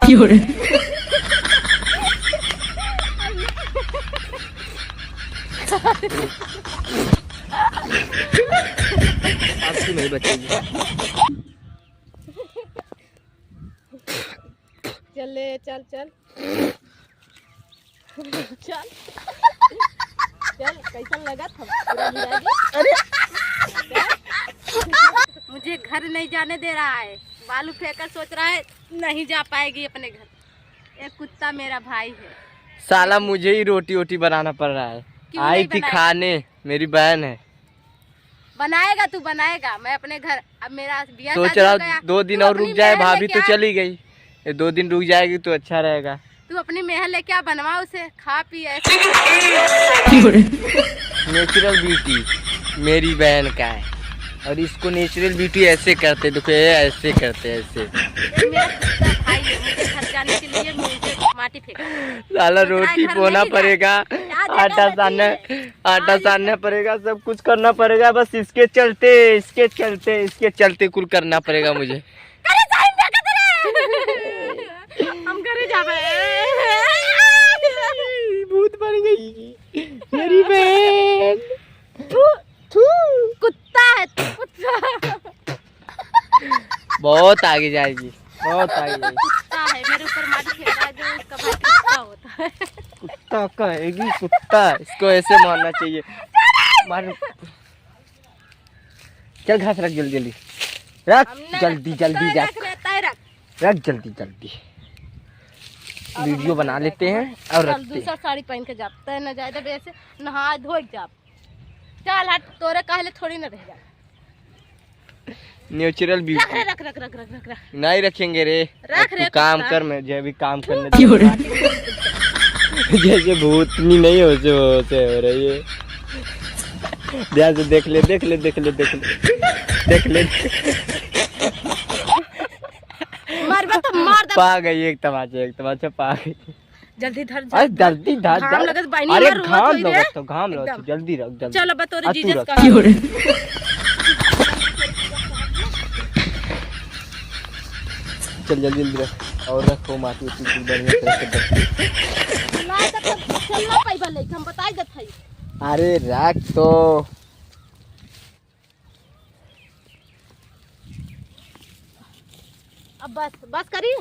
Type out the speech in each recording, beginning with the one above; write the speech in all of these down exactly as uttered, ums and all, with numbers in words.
क्यों रे? आपकी नहीं बचेगी। चल ले, चल, चल। चल। चल, कैसन लगत हम? पूरा गिरा दी। अरे। मुझे घर नहीं जाने दे रहा है। बालू फेंका सोच रहा है, नहीं जा पाएगी अपने घर। एक कुत्ता मेरा भाई है। साला मुझे ही रोटी वोटी बनाना पड़ रहा है। क्यों आई नहीं थी बनाएगा? खाने, मेरी बहन है। बनाएगा तू, बनाएगा। मैं अपने घर, अब मेरा ब्याह सोच शादी रहा हो हूँ, गया। दो दिन तू और अपनी रुक जाए, मेहर भाभी लेके तो आ। चली गई। ये दो दिन रुक जाएगी तो अच्छा रहेगा। तू अपनी मेहर लेके आ, बनवा उसे, खा पी ऐसे। Natural beauty मेरी बहन का है, और इसको natural beauty ऐसे करते, देखो, ये ऐसे करते, ऐसे। ये मेरा खुद का भाई है, मुझे घर जाने के लिए मुझे माटी फेंका। साला सोच रहा है रोटी घर में बोना ही जाए। पड़ेगा, क्या जगह आटा रहती सानना, है? आटा हाँ, ये सानना पड़ेगा, सब कुछ करना पड़ेगा, बस इसके चलते, इसके चलते, इसके चलते कुल करना पड़ेगा मुझे। अरे साइन क्या कर रहे? हम घरे जाबे। भूत बन गई मेरी बहन। थू, थू। कुत्ता है तू, कुत्ता। बहुत आगे जाएगी, बहुत आगे जाएगी। कुत्ता है, मेरे ऊपर माटी फेंक रहा है, जो उसका भाई कुत्ता होता है। कुत्ता कहेगी, कुत्ता। इसको ऐसे मारना चाहिए। मार। चल घास रख जल्दी जल्दी। रख हम ना जल्दी रख, जल्दी तय रख। रख रे, तय रख। रख जल्दी जल्दी। अब हम वीडियो लोग बना लेते हैं और चल, रखते हैं। दूसरा साड़ी पहन के जाते हैं, ना ज्यादा वैसे नहा धो के जाब। चल हट, तोरे कहले थोड़ी ना रह जा। Natural beauty। रख रे, रख, रख, रख। नहीं रखेंगे रे। रख अब तू रे काम कुत्ता। कर, मैं जैसे भी काम करने क्यों रे? दे। जैसे भूतनी नहीं हो, वैसे हो रही है। ध्यान से देख ले, देख ले, देख ले, देख ले, देख ले। मारबा तो मार दे। पा गई एक तमाचा, एक तमाचा पा गई। जल्दी धर, अरे जल्दी धर। जल्दी धर, घाम धर। लगत बहिनी, अरे मार, रोवत घाम होई रे। लगत तो, घाम लगत एकदम। तो, जल्दी रख, जल्दी। चल, अब तोरे आ, तू जीजस रख। का क्यों रे? चल, जल्दी, जल्दी रख। और रखो माटी उटी कुल बढ़िया तरह से रख। ना, तब तक चल ना पाइबा लइका, हम बताई देत हई। अरे, रख तो। अब बस, बस करी।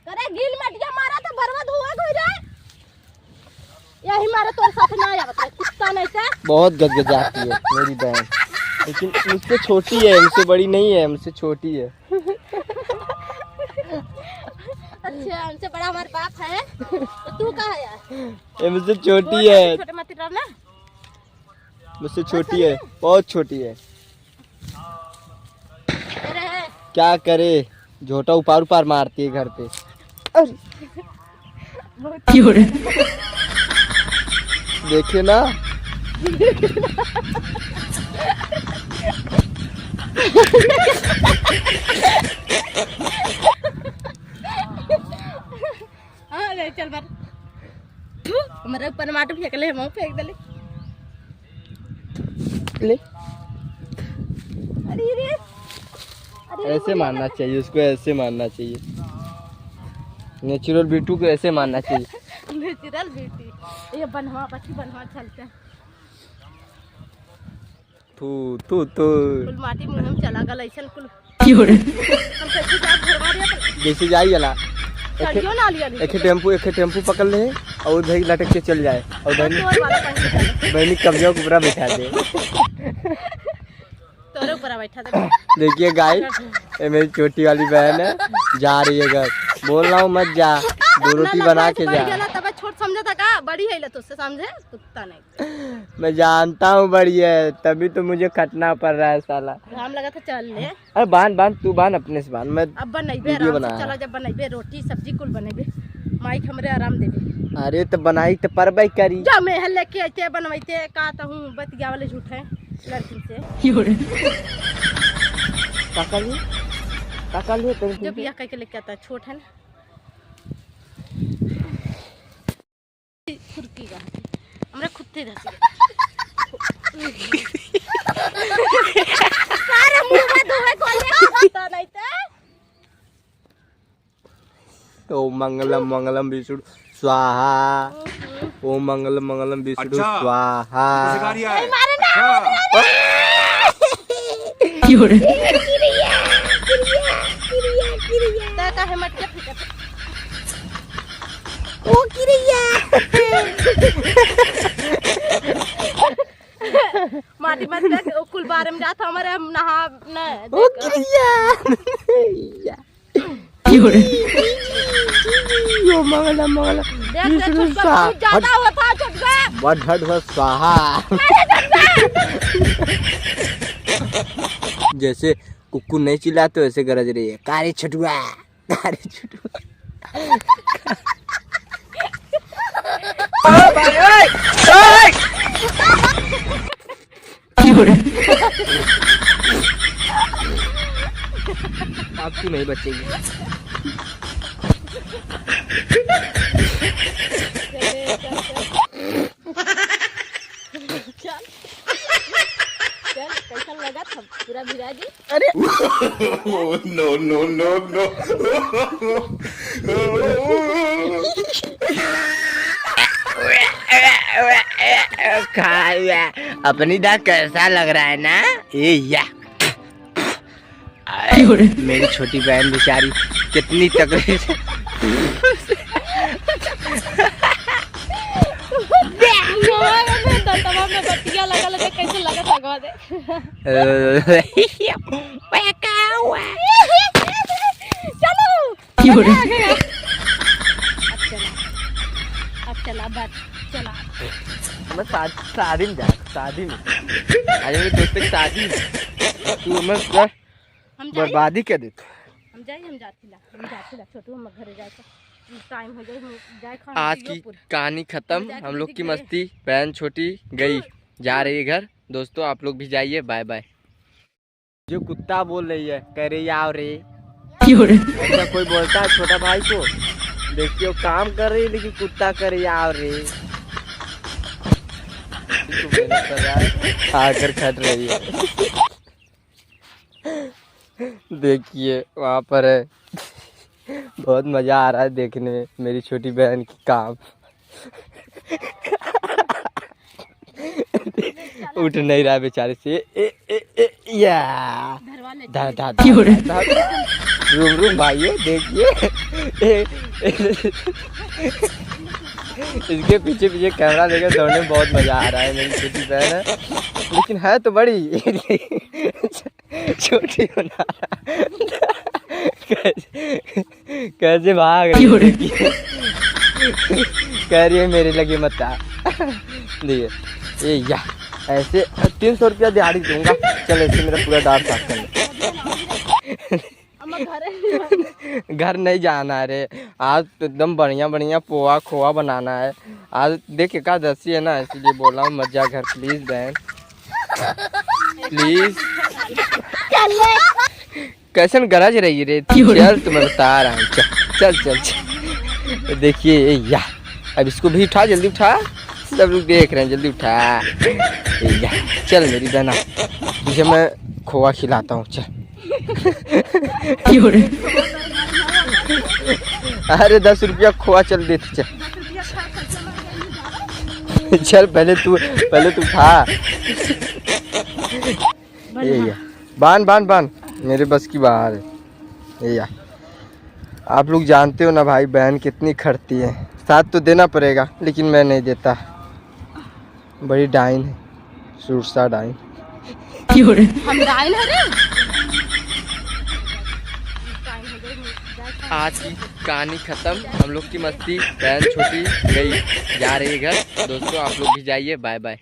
करे गील मटिया मारा तो बरवा धोआ गई रे। यही मारे तोर साथ ना आवत है, कुत्ता नहीं ते। बहुत गजगजाती है मेरी बहन, लेकिन मुझसे छोटी है, मुझसे बड़ी नहीं है, मुझसे छोटी है। अच्छा, हमसे बड़ा हमारे बाप है, तो तू का है यार? ये मुझसे छोटी है। छोटे मत रह ना। मुझसे छोटी है, बहुत छोटी है। अरे। क्या करे, झोटा उपार उपार मारती है घर पे। अरे। क्यों रे? देखे ना। हाँ, ले चल बार। थू, हमरे ऊपर माटी फेंक ले, हम फेंक देले। ले। अरे रे। अरे रे, ऐसे बढ़िया मारना लगा। चाहिए उसको, ऐसे मारना चाहिए। Natural beauty को ऐसे मारना चाहिए। Natural beauty। ये बनवा, बच्ची बनवा चलते हैं। थू, थू, थू। कुल माटी मुँह में चला गल, ऐसन कुल। क्यों रे? हम कैसे जाब घरवा रे अपन? जैसे जाई वाला। सड़ियो ना लिया एक टेम्पू, एक टेम्पू पकड़ ले और उधर ही लटक के चल जाए और बहनी, तोर वाला पहन के चल। बहनी कब्जा के ऊपरा बैठा दे। तोरे ऊपरा बैठा दे। देखिए गाइस, ये मेरी छोटी वाली बहन है, जा रही है घर। बोल रहा हूँ मत जा, दो रोटी बना के जा। तबे छोट समझा था का? बड़ी है ले तो उससे समझे, कुत्ता नहीं। मैं जानता हूँ बड़ी है, तभी तो मुझे खटना पड़ रहा है साला। घाम लगा था, चल ले। अरे बांध, बांध, तू बांध, अपने से बांध, मैं अब बनैबे वीडियो आराम से, बना। चला जब बनैबे, रोटी सब्जी कुल बनैबे, माई के हमरे आराम देबे। अरे तो बनाई तो परबे करी। जा मैं लेके आते बनवाइते का तो हूँ, बतिया वाले झूठ है लड़की से। का कर लिए? का कर लिए तेरे जो से? बियाह करके लेके आता है, छोट है ना। खुरकी का। हमरा खुत्ते धसी गया। सारे मुंह में धोए को ले, पता नहीं ते। ओम मंगलम मंगलम विष्णु स्वाहा। ओम मंगलम मंगलम विष्णु अच्छा। स्वाहा। तुमको सिखा रिया है? नहीं, मारे ना, अच्छा। मारे ना। क्यों रे? किरिया, किरिया, किरिया, किरिया। ता, ता है मटके फेंकत। ओ किरिया। माटी मत फेंक, ओ कुल बारे में जात हमारे हम नहा न ओ देख। किरिया। यो मंगला, मंगला। देख ले, विष्णु छोटका स्वाहा। बहुत ज्यादा होता है, छोटका। बट हट बस स्वाहा। अरे, छोटका। जैसे कुकुर नहीं चिल्लाते, वैसे गरज रही है। का रे छोटुआ, का रे छोटुआ। ओ भाई, ओए, ओए। अब तू नहीं बचेगी। चल, चल, कैसन लगा था? पूरा भिगा दी। अरे। No, no, no, no। खाया, अपनी दा कैसा लग रहा है ना? ए या। आए, मेरी छोटी बहन बेचारी कितनी तकलीफ से दंतवा में बतिया लगल है, कैसे लगत है, गवा दे। ओए, का हुआ? चलो। क्यों रे? मजा आ गया। अब चला, अब चला, बस चला। मैं शा-, शादी में जा, शादी में। अरे मेरे दोस्त की शादी में। तू हमें क्या हम जाई? बर्बादी कर देता। हम जाई, हम जाती ला, हम जाती ला, छोटू हम घरे जाए के टाइम हो जाए, हम जाए खाना आज की कहानी खत्म, हम लोग की मस्ती, बहन छोटी गई, जा रही है घर। दोस्तों, आप लोग भी जाइए, बाय बाय। जो कुत्ता बोल रही है, कह रही, "आओ रे।" क्यों रे? ऐसा कोई बोलता है छोटा भाई को? देखिए, वो काम कर रही है, लेकिन कुत्ता कह रही, "आओ रे।" तो मेहनत कर रहा है, आकर खट रही है। देखिए, वहाँ पर है। बहुत मजा आ रहा है देखने में, मेरी छोटी बहन की काम। उठ नहीं रहा है बेचारे से। ए, ए, ए, या। धरवा ले। धा, धा, धा, क्यों रे? धा, धा। रुक, रुक भाइयों, देखिए। ए, ए, इसके पीछे, पीछे कैमरा लेकर दौड़ने में बहुत मजा आ रहा है। मेरी छोटी बहन है, लेकिन है तो बड़ी। छोटी बना रहा। कैसे, कैसे भाग रही है, क्यों रे? देखिए। कह रही है, "मेरे लगे मत आ।" देखिए, ये या, ऐसे तीन सौ रुपया दिहाड़ी दूंगा। चल, ऐसे मेरा पूरा दाढ़ साफ कर ले। हम घरे घर नहीं जाना है रे, आज तो एकदम बढ़िया बढ़िया पोहा खोआ बनाना है। आज देख एकादशी है ना, इसीलिए बोला हूँ मत जा घर, please बहन, please। कैसन गरज रही रे, चल तुम्हें बता रहा हूँ, चल, चल, चल, चल। देखिए, ए या, अब इसको भी उठा, जल्दी उठा, सब लोग देख रहे हैं, जल्दी उठा। ए या, चल मेरी बहना, तुझे मैं खोआ खिलाता हूँ, चल। क्यों रे? अरे दस रुपया खोआ चल देती, चल। चल पहले तू, पहले तू खा। ये या। बांध, बांध, बांध। मेरे बस की बाहर है। ये या। आप लोग जानते हो ना भाई, बहन कितनी खटती है। साथ तो देना पड़ेगा, लेकिन मैं नहीं देता। बड़ी डाइन है, सुरसा डाइन। क्यों रे? हम डाइन है रे। आज की कहानी खत्म, हम लोग की मस्ती। बहन छोटी गई, जा रही है घर। दोस्तों, आप लोग भी जाइए, बाय बाय।